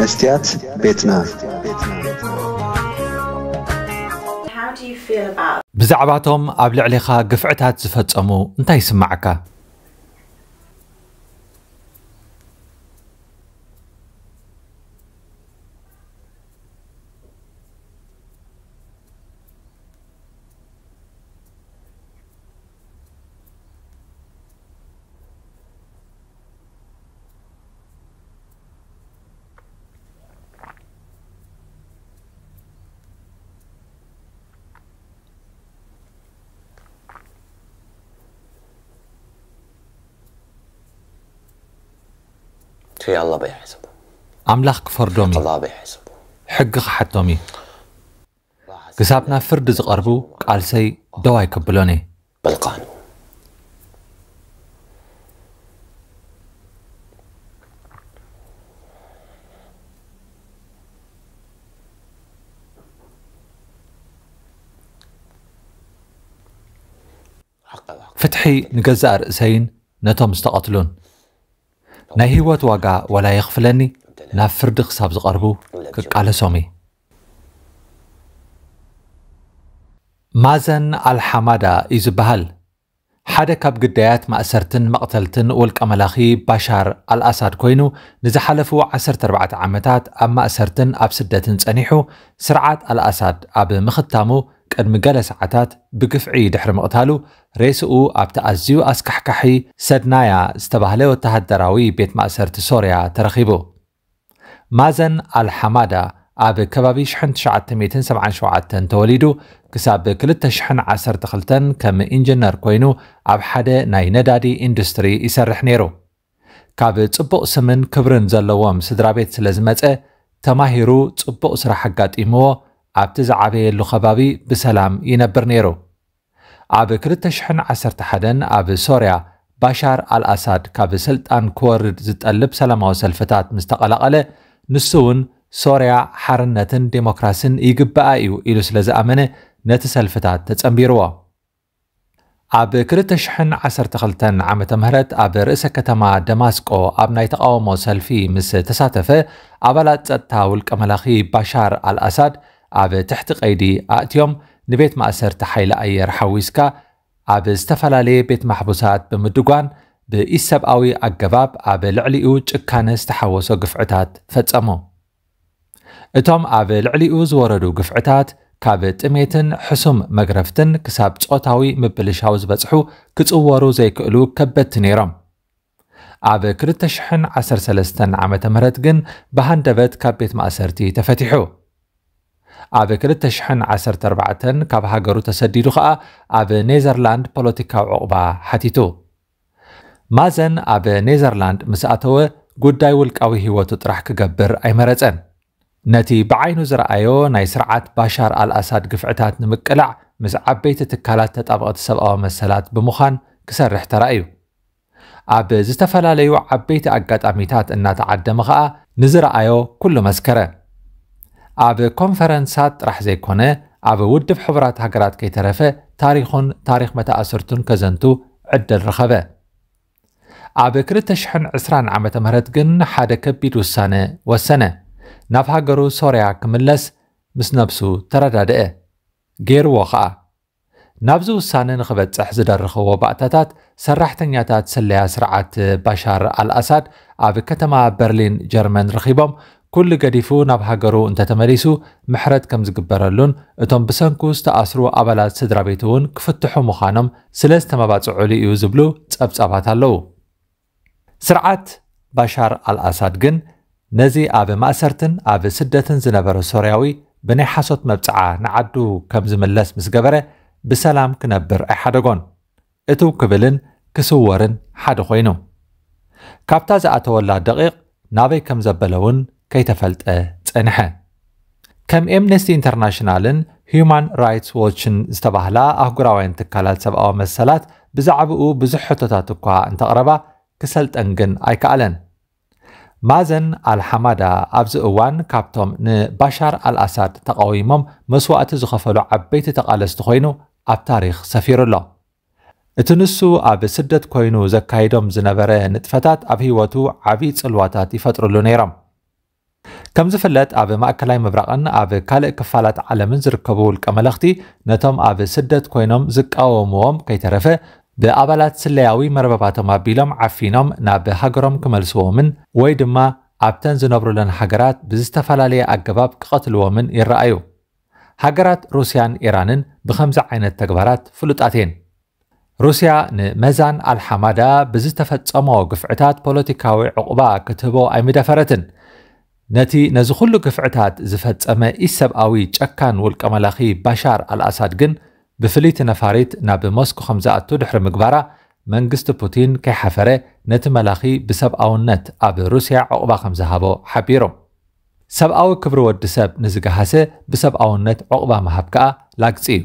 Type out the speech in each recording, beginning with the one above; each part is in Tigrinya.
መስትያት ቤትና። How do you feel about ብዛዕባቶም ኣብ ልዕሊኻ ግፍዕታት ዝፈጸሙ እንታይ ይስማዓካ? في الله بيحاسبه. ኣምላኽ ክፈርዶም እዩ። الله بيحاسبه. ሕጊ ክሓቶም እዩ። ክሳብ ናብ ፍርዲ ዝቐርቡ ቃልሰይ ደው ኣይከብሎን እየ። بالقانون. حق الحق. ፍትሒ ንገዛእ ርእሰይን ነቶም ዝተቐትሉን። ናይ ህይወት ዋጋ ዋላ የኽፍለኒ ናብ ፍርዲ ክሳብ ዝቐርቡ ክቃለሶም እየ። ማዘን ኣልሓማዳ እዩ ዝበሃል። ሓደ ካብ ግዳያት ማእሰርትን መቕተልትን ውልቀ መላኺ ባሻር ኣልኣሳድ ኮይኑ፣ ንዝሓለፉ ዓሰርተ ኣርባዕተ ዓመታት ኣብ ማእሰርትን ኣብ ስደትን ጸኒሑ፣ ስርዓት ኣልኣሳድ ኣብ ምኽታሙ ቅድሚ ገለ ሰዓታት ብግፍዒ ድሕሪ ምቕታሉ፣ ሬስኡ ኣብቲ ኣዝዩ ኣስካሕካሒ ሰድናያ ዝተባህለ ወተሃደራዊ ቤት ማእሰርቲ ሶርያ ተረኺቡ። ማዘን ኣልሓማዳ ኣብ ከባቢ ሽሕን ትሽዓተ ሚእትን ሰብዓን ሸውዓተን ተወሊዱ፣ ክሳብ ክልተ ሽሕን ዓሰርተ ክልተን ከም ኢንጂነር ኮይኑ ኣብ ሓደ ናይ ነዳዲ ኢንዱስትሪ ይሰርሕ ነይሩ። ካብ ጽቡቕ ስምን ክብርን ዘለዎም ስድራ ቤት ስለ ዝመጸ፣ ተማሂሩ ጽቡቕ ስራሕ ኣጋጢምዎ ኣብቲ ዝዓበየሉ ከባቢ ብሰላም ይነብር ነይሩ። ኣብ ክልተ ሽሕን ዓሰርተ ሓደን ኣብ ሶርያ ባሻር ኣልኣሳድ ካብ ስልጣን ክወርድ ዝጠልብ ሰላማዊ ሰልፍታት ምስ ተቐላቐለ፣ ንሱ እውን ሶርያ ሓርነትን ዴሞክራስን ይግብኣ እዩ ኢሉ ስለ ዝኣመነ ነቲ ሰልፍታት ተጸንቢርዎ። ኣብ ክልተ ሽሕን ዓሰርተ ክልተን ዓመተ ምህረት ኣብ ርእሰ ከተማ ደማስቆ ኣብ ናይ ተቓውሞ ሰልፊ ምስ ተሳተፈ፣ ኣባላት ጸጥታ ውልቀ መላኺ ባሻር ኣልኣሳድ ኣብ ትሕቲ ቀይዲ ኣእትዮም፣ ንቤት ማእሰርቲ ሓይሊ ኣየር ሓዊስካ ኣብ ዝተፈላለየ ቤት ማሕቡሳት ብምድጓን ብኢሰብኣዊ ኣገባብ ኣብ ልዕሊኡ ጭካነ ዝተሓወሶ ግፍዕታት ፈጸሙ። እቶም ኣብ ልዕሊኡ ዝወረዱ ግፍዕታት ካብ ጥሜትን ሕሱም መግረፍትን ክሳብ ጾታዊ ምብልሻው ዝበጽሑ ክጽወሩ ዘይክእሉ ከበድቲ ነይሮም። ኣብ ክልተ ሽሕን ዓሰርተ ሰለስተን ዓመተ ምህረት ግን ብሃንደበት ካብ ቤት ማእሰርቲ ተፈቲሑ። ኣብ ክልተ ሽሕን ዓሰርተ ኣርባዕተን ካብ ሃገሩ ተሰዲዱ ኸኣ ኣብ ኔዘርላንድ ፖለቲካዊ ዕቑባ ሓቲቱ። ማዘን ኣብ ኔዘርላንድ ምስ ኣተወ ጉዳይ ውልቃዊ ህይወቱ ጥራሕ ክገብር ኣይመረጸን። ነቲ ብዓይኑ ዝረኣዮ ናይ ስርዓት ባሻር ኣልኣሳድ ግፍዕታት ንምቅላዕ ምስ ዓበይቲ ትካላት ተጣበቕቲ ሰብኣዊ መሰላት ብምዃን ክሰርሕ ተራእዩ። ኣብ ዝተፈላለዩ ዓበይቲ ኣጋጣሚታት እናተዓደመ ኸኣ ንዝረኣዮ ኩሉ መስከረ። ኣብ ኮንፈረንሳት ጥራሕ ዘይኮነ፣ ኣብ ውድብ ሕቡራት ሃገራት ከይተረፈ ታሪኹን ታሪኽ መተኣስርቱን ከዘንቱ ዕድል ረኸበ። ኣብ ክልተ ሽሕን ዕስራን ዓመተ ምህረት ግን ሓደ ከቢድ ውሳነ ወሰነ። ናብ ሃገሩ ሶርያ ክምለስ ምስ ነብሱ ተረዳድአ። ገይርዎ ኸኣ። ናብዚ ውሳነ ንኽበጽሕ ዝደረኸዎ ባእታታት ሰራሕተኛታት ስለያ ስርዓት ባሻር ኣልኣሳድ ኣብ ከተማ በርሊን ጀርመን ረኺቦም ኩሉ ገዲፉ ናብ ሃገሩ እንተተመሊሱ ምሕረት ከም ዝግበረሉን እቶም ብሰንኩ ዝተኣስሩ ኣባላት ስድራ ቤቱ እውን ክፍትሑ ምዃኖም ስለ ዝተመባጽዑሉ እዩ ዝብሉ ጸብጻባት ኣለዉ። ስርዓት ባሻር ኣልኣሳድ ግን ነዚ ኣብ ማእሰርትን ኣብ ስደትን ዝነበረ ሶርያዊ ብናይ ሓሶት መብጽዓ ንዓዱ ከም ዝምለስ ምስ ገበረ ብሰላም ክነብር ኣይሓደጎን። እትው ክብልን ክስወርን ሓደ ኮይኑ። ካብታ ዝኣተወላ ደቂቕ ናበይ ከም ዘበለ እውን ከይተፈልጠ ጸንሐ። ከም ኤምነስቲ ኢንተርናሽናልን ሂዩማን ራይትስ ዎችን ዝተባህላ ኣህጉራውያን ትካላት ሰብኣዊ መሰላት ብዛዕባኡ ብዙሕ ሕቶታት እኳ እንተቕረባ ክሰልጠን ግን ኣይከኣለን። ማዘን ኣልሓማዳ ኣብዚ እዋን ካብቶም ንባሻር ኣልኣሳድ ተቓዊሞም መስዋእቲ ዝኸፈሉ ዓበይቲ ተቓለስቲ ኮይኑ ኣብ ታሪኽ ሰፊሩ ኣሎ። እቲ ንሱ ኣብ ስደት ኮይኑ ዘካይዶም ዝነበረ ንጥፈታት ኣብ ህይወቱ ዓብዪ ጽልዋታት ይፈጥርሉ ነይሮም። ከም ዝፍለጥ፣ ኣብ ማእከላይ ምብራቕን ኣብ ካልእ ክፋላት ዓለምን ዝርከቡ ውልቀ መለኽቲ፣ ነቶም ኣብ ስደት ኮይኖም ዝቃወምዎም ከይተረፈ፣ ብኣባላት ስለያዊ መርበባቶም ኣቢሎም ዓፊኖም ናብ ሃገሮም ክመልስዎምን ወይ ድማ ኣብተን ዝነብሩለን ሃገራት ብዝተፈላለየ ኣገባብ ክቐትልዎምን ይረኣዩ። ሃገራት ሩስያን ኢራንን ብኸምዚ ዓይነት ተግባራት ፍሉጣት እየን። ሩስያ ንመዛን ኣልሓማዳ ብዝተፈጸሞ ግፍዕታት ፖለቲካዊ ዕቑባ ክትህቦ ኣይምደፈረትን። ነቲ ነዚ ኩሉ ግፍዕታት ዝፈጸመ ኢሰብኣዊ ጨካን ውልቀ መላኺ ባሻር ኣልኣሳድ ግን ብፍልይቲ ነፋሪት ናብ ሞስኮ ከም ዝኣቱ ድሕሪ ምግባራ፣ መንግስቲ ፑቲን ከይሓፈረ ነቲ መላኺ ብሰብኣውነት ኣብ ሩስያ ዕቑባ ከም ዝሃቦ ሓቢሩ። ሰብኣዊ ክብሪ ወዲ ሰብ ንዝገሃሰ ብሰብኣውነት ዕቑባ ምሃብ ከኣ ላግጺ እዩ።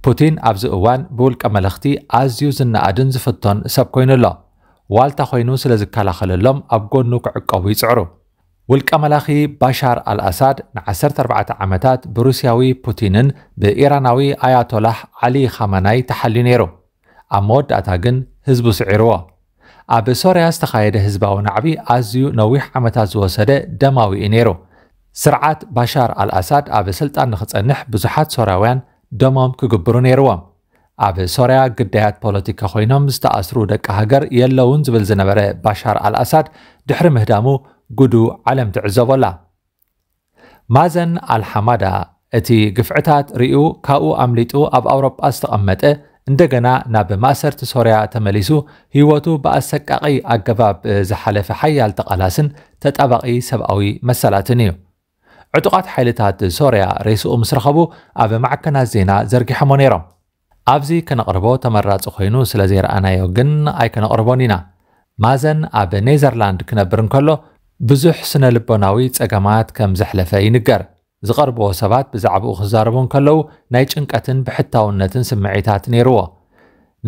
ፑቲን ኣብዚ እዋን ብውልቀ መለኽቲ ኣዝዩ ዝነኣድን ዝፍቶን ሰብ ኮይኑ ኣሎ። ዋልታ ኮይኑ ስለ ዝከላኸለሎም ኣብ ጎኑ ክዕቀቡ ይጽዕሩ። ውልቀ መላኺ ባሻር ኣልኣሳድ ን ዓሰርተ ኣርባዕተ ዓመታት ብሩስያዊ ፑቲንን ብኢራናዊ ኣያቶላህ ዓሊ ኻማናይ ተሓልዩ ነይሩ። ኣብ መወዳእታ ግን ህዝቡ ስዒርዎ። ኣብ ሶርያ ዝተኻየደ ህዝባዊ ናዕቢ ኣዝዩ ነዊሕ ዓመታት ዝወሰደ ደማዊ እዩ ነይሩ። ስርዓት ባሻር ኣልኣሳድ ኣብ ስልጣን ንኽጸንሕ ብዙሓት ሶርያውያን ደሞም ክግብሩ ነይርዎም። ኣብ ሶርያ ግዳያት ፖለቲካ ኮይኖም ዝተኣስሩ ደቂ ሃገር የለውን ዝብል ዝነበረ ባሻር ኣልኣሳድ ድሕሪ ምህዳሙ ጉዱ ዓለም ትዕዘቦ ኣላ። ማዘን ኣልሓማዳ እቲ ግፍዕታት ርእዩ ካብኡ ኣምሊጡ ኣብ ኣውሮጳ ዝተቐመጠ፣ እንደገና ናብ ማእሰርቲ ሶርያ ተመሊሱ ህይወቱ ብኣሰቃቒ ኣገባብ ዝሓለፈ ሓያል ተቓላስን ተጣባቒ ሰብኣዊ መሰላትን እዩ። ዕጡቓት ሓይልታት ሶርያ ሬስኡ ምስ ረኸቡ ኣብ ማዕከናት ዜና ዘርጊሖሞ ነይሮም። ኣብዚ ከነቕርቦ ተመራጺ ኮይኑ ስለ ዘይረኣናዮ ግን ኣይከነቕርቦን ኢና። ማዘን ኣብ ኔዘርላንድ ክነብር እንከሎ ብዙሕ ስነ ልቦናዊ ጸገማት ከም ዘሕለፈ ይንገር። ዝቐርብዎ ሰባት ብዛዕባኡ ክዛረቡ እንከለዉ ናይ ጭንቀትን ብሕታውነትን ስምዒታት ነይርዎ።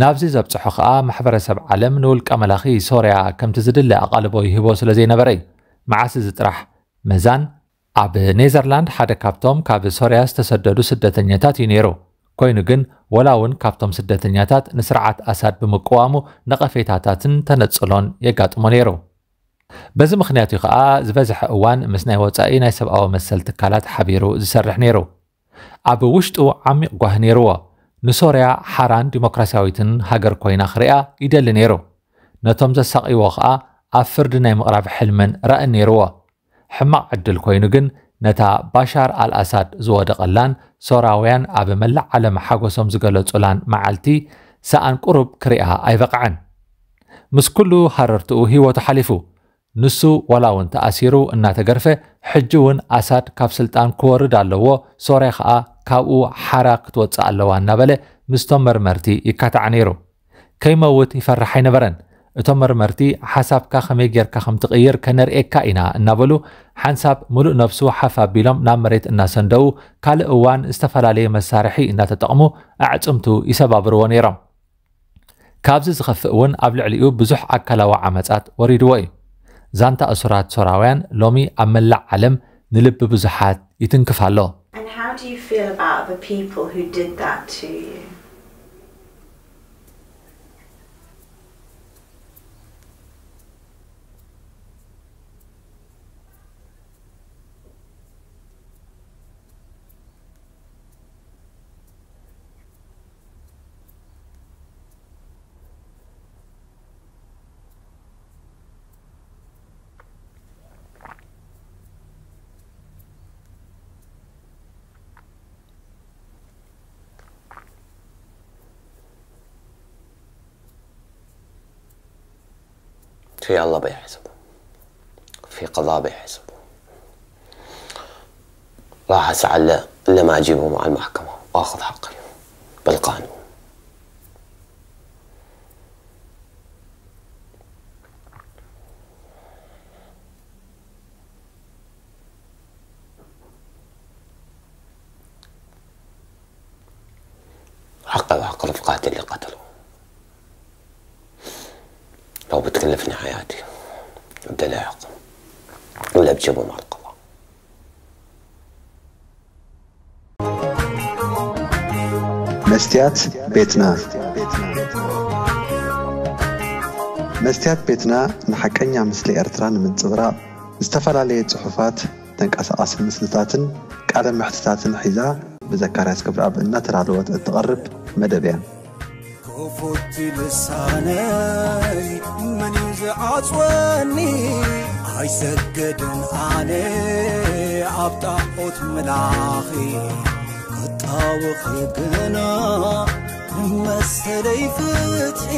ናብዚ ዘብጽሖ ኸኣ ማሕበረሰብ ዓለም ንውልቀ መላኺ ሶርያ ከምቲ ዝድለ ኣቓልቦ ይህቦ ስለ ዘይነበረ እዩ። መዓስ እዚ ጥራሕ መዛን ኣብ ኔዘርላንድ ሓደ ካብቶም ካብ ሶርያ ዝተሰደዱ ስደተኛታት እዩ ነይሩ። ኮይኑ ግን ወላ እውን ካብቶም ስደተኛታት ንስርዓት ኣሳድ ብምቅዋሙ ነቐፌታታትን ተነጽሎን የጋጥሞ ነይሩ። በዚ ምኽንያት እዩ ኸኣ ዝበዝሐ እዋን ምስ ናይ ወጻኢ ናይ ሰብኣዊ መሰል ትካላት ሓቢሩ ዝሰርሕ ነይሩ። ኣብ ውሽጡ ዓሚቕ ጓሂ ነይርዎ። ንሶርያ ሓራን ዲሞክራሲያዊትን ሃገር ኮይና ክሪኣ ይደሊ ነይሩ። ነቶም ዘሳቕይዎ ኸኣ ኣብ ፍርዲ ናይ ምቕራብ ሕልምን ራእን ነይርዎ። ሕማቕ ዕድል ኮይኑ ግን ነታ ባሻር ኣልኣሳድ ዝወደቐላን ሶራውያን ኣብ መላእ ዓለም ሓጎሶም ዝገለጹላን መዓልቲ ሰኣን ቁሩብ ክሪኣ ኣይበቕዐን። ምስ ኩሉ ሃረርትኡ ህይወቱ ሓሊፉ። ንሱ ዋላ እውን ተኣሲሩ እናተገርፈ ሕጂ እውን ኣሳድ ካብ ስልጣን ክወርድ ኣለዎ፣ ሶርያ ኸኣ ካብኡ ሓራ ክትወጽእ ኣለዋ እናበለ ምስቶም መርመርቲ ይካታዕ ነይሩ። ከይመውት ይፈርሕ ኣይነበረን። እቶም መርመርቲ ሓሳብካ ከመይ ጌርካ ከም ትቕይር ከነርእየካ ኢና እናበሉ ሓንሳብ ምሉእ ነብሱ ሓፍ ኣቢሎም ናብ መሬት እናሰንደዉ ካልእ እዋን ዝተፈላለየ መሳርሒ እናተጠቕሙ ኣዕጽምቱ ይሰባብርዎ ነይሮም። ካብዚ ዝኸፍእ እውን ኣብ ልዕሊኡ ብዙሕ ኣካላዊ ዓመጻት ወሪድዎ እዩ። ዛንታ እሱራት ሶራውያን ሎሚ ኣብ መላእ ዓለም ንልቢ ብዙሓት ይትንክፍ ኣሎ። And how do you feel about the people who did that to you? في الله بيحسب، في قضاء بيحسب. راح أسعى إلا ما أجيبهم على المحكمة وآخذ حقي بالقانون. حقي وحق رفقاتي اللي قتلوا. لو بتكلفني حياتي بدي ألاحقهم ولا بجيبهم على القضاء. መስትያት ቤትና። መስትያት ቤትና ንሓቀኛ ምስሊ ኤርትራ ንምንጽብራቕ ዝተፈላለየ ጽሑፋት፣ ተንቀሳቓሲ ምስልታትን ቃለ መሕትታትን ሒዛ ብዘካርያስ ክብረኣብ እናተዳለወት እትቐርብ መደብ እያ። ክፉት ልሳነይ መን እዩ ዝዓጽወኒ? ኣይሰግድን ኣነ ኣብ ጣዖት ምላኺ፣ ክጣወኺ ግና መሰለይ ፍትሒ።